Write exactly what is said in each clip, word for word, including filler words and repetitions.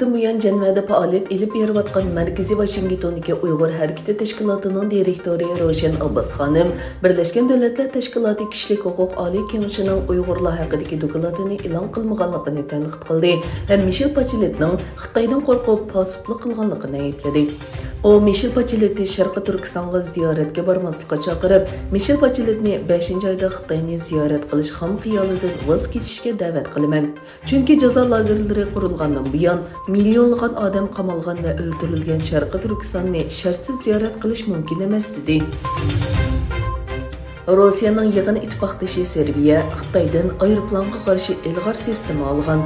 بۇيان جەنۋەدە پائالىيەت ئېلىپ بېرىۋاتقان مەركىزىي ۋاشىنگتوندىكى ئۇيغۇر ھەرىكىتى تەشكىلاتىنىڭ دىرېكتورى روشەن ئابباس خانىم بىرلەشكەن دۆلەتلەر تەشكىلاتى كىشىلىك ھوقۇق ئالىي كېڭىشىنىڭ ئۇيغۇرلار ھەققىدىكى دوكلاتىنى ئېلان قىلمىغانلىقىنى تەنقىد قىلدى ھەم مىشېل باچېلېتنىڭ خىتايدىن قورقۇپ پاسىپلىق قىلغانلىقىنى ئەيىبلىدى. ئۇ مىشېل باچېلېتى شەرقىي تۈركىستانغا زىيارەتكە بارماسلىققا چاقىرىپ، مىشېل باچېلېتنى بەشىنچى ئايدا خىتاينى زىيارەت قىلىش خام خىيالىدىن ۋاز كېچىشكە دەۋەت قىلىمەن. چۈنكى جازا لاگېرلىرى قۇرۇلغاندىن بۇيان، مىليونلىغان ئادەم قامالغان ۋە ئۆلتۈرۈلگەن شەرقىي تۈركىستاننى شەرتسىز زىيارەت قىلىش مۇمكىن ئەمەس، دېدى. روسىيەنىڭ يېقىن ئىتتىپاقدىشى سېربىيە خىتايدىن ئايروپىلانغا قارشى ئىلغار سىستېما ئالغان.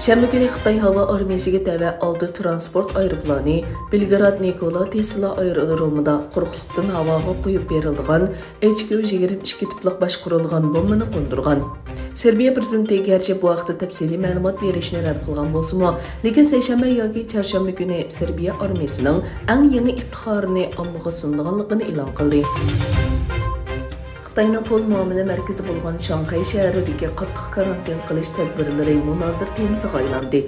شەنبە كۈنى خىتاي ھاۋا ئارمىيىسىگە تەۋە ئالتە تىرانسپورت ئايروپىلانى بېلگراد نىكولا تېسلا ئايرودرومىدا قۇرۇقلۇقتىن ھاۋاغا قويۇپ بېرىلىدىغان ئېچ كيۇ يىگىرمە ئىككى تىپلىق باشقۇرۇلغان بومبىنى قوندۇرغان. سېربىيە پىرېزىدېنتى گەرچە بۇ ھەقتە تەپسىلىي مەلۇمات بېرىشنى رەت قىلغان بولسىمۇ، لېكىن سەيشەنبە ياكى چارشەنبە كۈنى سېربىيە ئارمىيىسىنىڭ ئەڭ يېڭى ئىپتىخارىنى ئاممىغا سۇنىدىغانلىقىنى ئېلان قىلدى. خىتاينىڭ پۇل مۇئامىلە مەركىزى بولغان شاڭخەي شەھىرىدىكى قاتتىق كارانتىن قىلىش تەدبىرلىرى مۇنازىرە تېمىسىغا ئايلاندى.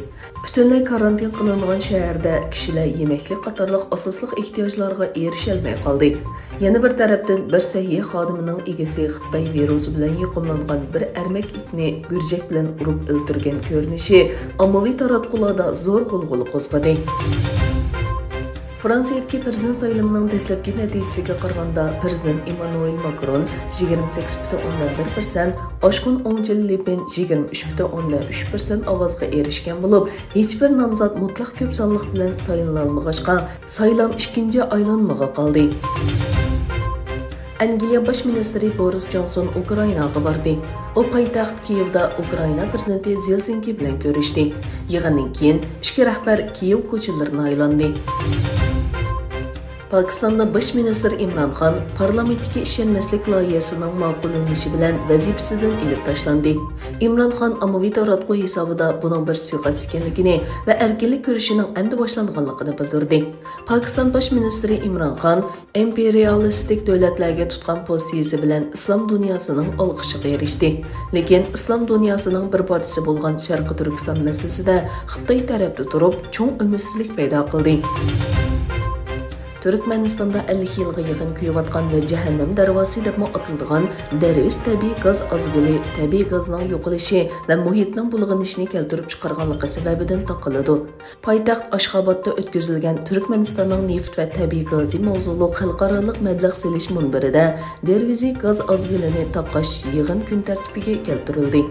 پۈتۈنلەي كارانتىن قىلىنغان شەھەردە كىشىلەر يېمەكلىك قاتارلىق ئاساسلىق ئېھتىياجلارغا ئېرىشەلمەي قالدى. يەنە بىر تەرەپتىن، بىر سەھىيە خادىمىنىڭ ئىگىسى خىتاي ۋىرۇسى بىلەن يۇقۇملانغان بىر ئەرمەك ئىتنى گۈرجەك بىلەن ئۇرۇپ ئۆلتۈرگەن كۆرۈنۈشى ئاممىۋى تاراتقۇلاردا زور غۇلغۇلا قوزغىدى. فرانسىيەدىكى پىرېزىدېنت سايلىمىنىڭ دەسلەپكى نەتىجىسىگە قارىغاندا، پىرېزىدېنت ئېممانۇئېل ماكرون يىگىرمە سەككىز پۈتۈن ئوندىن بىر پىرسەنت، ئاشقۇن ئوڭ جىن لېپېن يىگىرمە ئۈچ پۈتۈن ئوندىن ئۈچ پىرسەنت ئاۋازغا ئېرىشكەن بولۇپ، ھېچبىر نامزات مۇتلەق كۆپ سانلىق بىلەن سايلىنالمىغاچقا، سايلام ئىككىنچى ئايلانمىغا قالدى. ئەنگلىيە باش مىنىستىرى بورىس جونسون ئۇكرائىناغا باردى. ئۇ پايتەخت كىيېۋدا ئۇكرائىنا پىرېزىدېنتى زېلېنسكىي بىلەن كۆرۈشتى. يىغىندىن كېيىن ئىككى رەھبەر كىيېۋ كوچىلىرىنى ئايلاندى. پاكىستاندا باش مىنىستىر ئىمران خان پارلامېنتتىكى ئىشەنمەسلىك لايىھەسىنىڭ ماقۇللىنىشى بىلەن ۋەزىپىسىدىن ئېلىپ تاشلاندى. ئىمران خان ئاممىۋى تاراتقۇ ھېسابىدا بۇنىڭ بىر سۇيىقەست ئىكەنلىكىنى ۋە ئەركىنلىك كۈرىشىنىڭ ئەمدى باشلانغانلىقىنى بىلدۈردى. پاكىستان باش مىنىستىرى ئىمران خان ئىمپېرىيالىستىك دۆلەتلەرگە تۇتقان پوزىتسىيىسى بىلەن ئىسلام دۇنياسىنىڭ ئالقىشىغا ئېرىشتى. لېكىن ئىسلام دۇنياسىنىڭ بىر پارچىسى بولغان شەرقىي تۈركىستان مەسىلىسىدە خىتاي تەرەپتە تۇرۇپ، چوڭ ئۈمىدسىزلىك پەيدا قىلدى. تۈركمەنىستاندا ئەللىك يىلغا يېقىن كۆيۈۋاتقان ۋە جەھەننەم دەرۋازىسى دەپمۇ ئاتىلىدىغان دەرۋىش تەبىئىي گاز ئازگىلى تەبىئىي گازنىڭ يوقىلىشى ۋە مۇھىتنىڭ بۇلغىنىشىنى كەلتۈرۈپ چىقارغانلىقى سەۋەبىدىن تاقىلىدۇ. پايتەخت ئاشخابادتا ئۆتكۈزۈلگەن تۈركمەنىستاننىڭ نېفىت ۋە تەبىئىي گازى ماۋزۇلۇق خەلقئارالىق مەبلەغ سېلىش مۇنبىرىدە دەرۋىزى گاز ئازگىلىنى تاقاش يىغىن كۈن تەرتىپىگە كەلتۈرۈلدى.